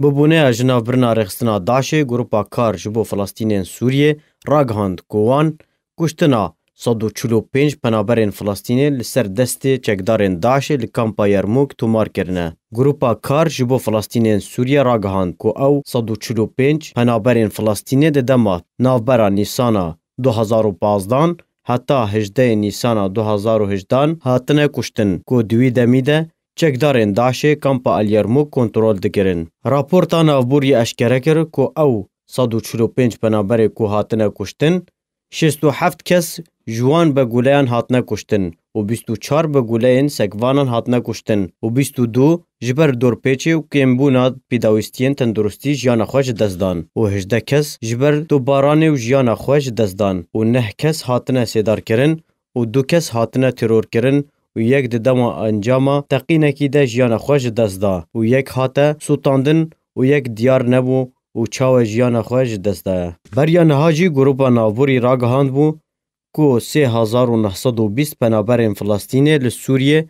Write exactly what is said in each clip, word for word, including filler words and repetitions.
Bi boneya ji navbirina rêxistina DAIŞê, Grupa Kar ji bo Filistînên Sûriyê ragihand ku wan kuştina sed û çil û pênc penaberên Filistînê li ser destê çekdarên DAIŞê li kampa Yermûk tomar kirine. Grupa Kar ji bo Filistînên Sûriyê ragihand ku ew sed û çil û pênc penaberên Filistînê di dema navbera Nîsana du hazar û pazdan heta hejdeyê Nîsana du hazar û hejdan hatine kuştin, ku di wî demî de çekdarên DAIŞê kampa El Yermûk kontrol dikirin. Raporta navborî eşkere kir ku ew sed û çil û pênc penaberê ku hatine kuştin, şêst û heft kes ji wan bi guleyan hatine kuştin û bîst û çar bi guleyên sekvanan hatine kuştin û bîst û du ji ber dorpêçê û kêmbûna pêdawîstiyên tenduristî jiyana xwe ji dest dan û hejdeh kes ji ber topbaranê û jiyana xwe ji dest dan û neh kes hatine sêdarkirin û du kes hatine terorkirin û yek di dema encama teqînekî de jiyana xwe ji dest da û yek hate sûtandin û yek diyar nebû û çawa jiyana xwe ji dest daye. Beriya niha jî Grupa Navborî ragihand bû ku sê hezar û neh sed û bîst penaberên Filistînê li Sûriyê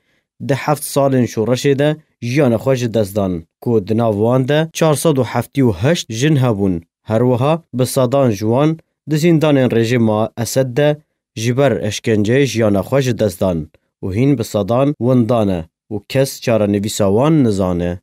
di heft salên şoreşê de jiyana xwe ji dest dan, ku di nav wan de çar sed û heftê û heşt jin hebûn. Her wiha bi sedan ji wan di zîndanên rejîma Esed de ji ber eşkenceyê jiyana xwe ji dest dan û hîn bi sedan winda ne û kes çarenivîsa wan nizane.